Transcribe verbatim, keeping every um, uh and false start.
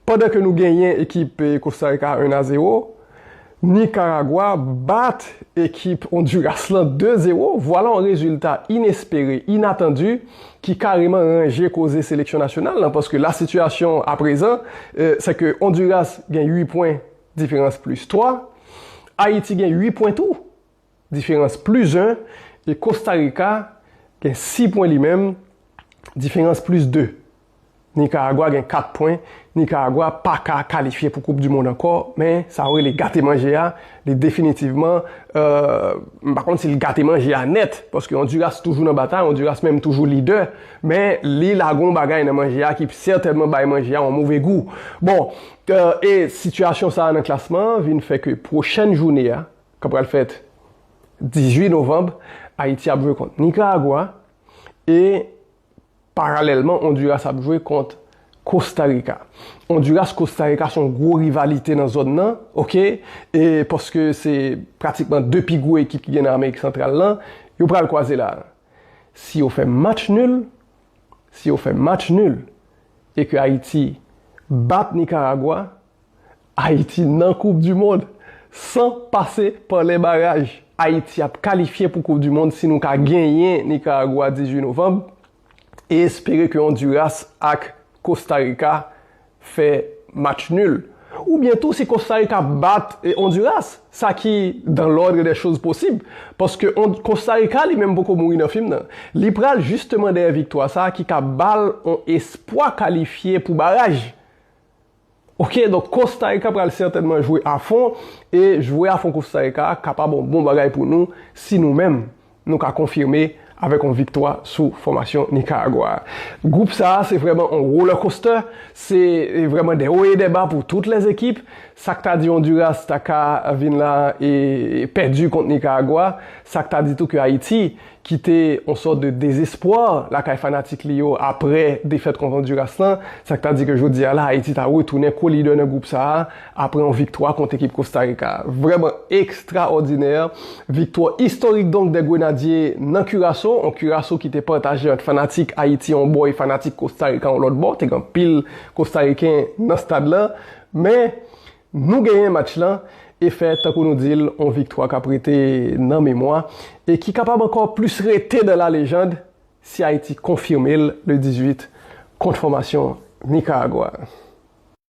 Pandan ke nou genyen ekip eh, Costa Rica un à zéro, Nicaragua bat ekip Honduras lan deux zéro. Vwala yon rezilta inespere, inatandi, ki kareman ranje koze seleksyon nasyonal lan, paske la sitiyasyon aprezan, eh, se ke Honduras gen uit pwen, diferans plis twa, Ayiti gen uit pwen tou, diferans plis en, e Costa Rica gen sis pwen li menm, diferans plis de. Nicaragua gen kat pwen. Nicaragua pa ka kalifye pou Koup di Mond ankò, men sa yo rele gate manje a, li definitivman, euh, m pa konn si l gate manje a nèt, paske Honduras toujou nan batay, Honduras menm toujou lidè, men li lage yon bagay nan manje a ki sètènman bay manje a yon move gou. Bon, euh, e sitiyasyon sa a nan klasman an vin fè ke pwochèn jounen an, k ap pral fèt dizuit novanm, Ayiti ap jwe kont Nicaragua, e paralèlman, Honduras ap jwe kont Costa Rica. Honduras, Costa Rica se yon gwo rivalite nan zòn nan, oke? E paske se pratikman de pi gwo ekip ki gen nan Amerik Santral lan, yo pral kwaze la. Si yo fè match nil, si yo fè match nil, e ke Ayiti bat Nicaragua, Ayiti nan Koup di Mond san pase pa lè baraj. Ayiti ap kalifye pou Koup di Mond si nou ka genyen Nicaragua dizuit novanm e espere ke Honduras ak Costa Rica fè match nil. Oubyen tou si Costa Rica bat eh, Honduras, sa ki dans l'ordre des choses possibles, paske Hon- Costa Rica li menm poko mouri nan fim nan. Li pral jisteman dèyè viktwa sa ki ka ba l yon espwa kalifye pou baraj. Oke, donk Costa Rica pral sètènman jwe a fon, e jwe a fon Costa Rica a kapab yon bon bagay pou nou si nou menm nou ka konfime avèk yon viktwa sou fòmasyon Nicaragua. Gwoup sa a se vrèman yon roller coaster, se vrèman des hauts et des bas pour toutes les équipes. Sa k ta di Honduras ta ka vin la e pèdi kont Nicaragua, sa k ta di tou ke Ayiti ki te yon sòt de dezespwa lakay fanatik li yo apre defèt kont Honduras lan, sa k ta di ke jodi a la Ayiti ta retounen ko-lidè nan gwoup sa a apre yon viktwa kont ekip Costa Rica. Vrèman ekstraòdinè. Viktwa istorik donk dè Grenadye nan Kiraso, yon Kiraso ki te pataje ant fanatik Ayiti yon bò e fanatik Costa Rica yon lòt bò. Te gen anpil Kostariken nan stad lan, men nou genyen match lan e fè, tankou nou di l, yon viktwa k ap rete nan memwa e ki kapab ankò plis rete dans la légende si Ayiti konfime l le dizuit kont fòmasyon Nicaragua.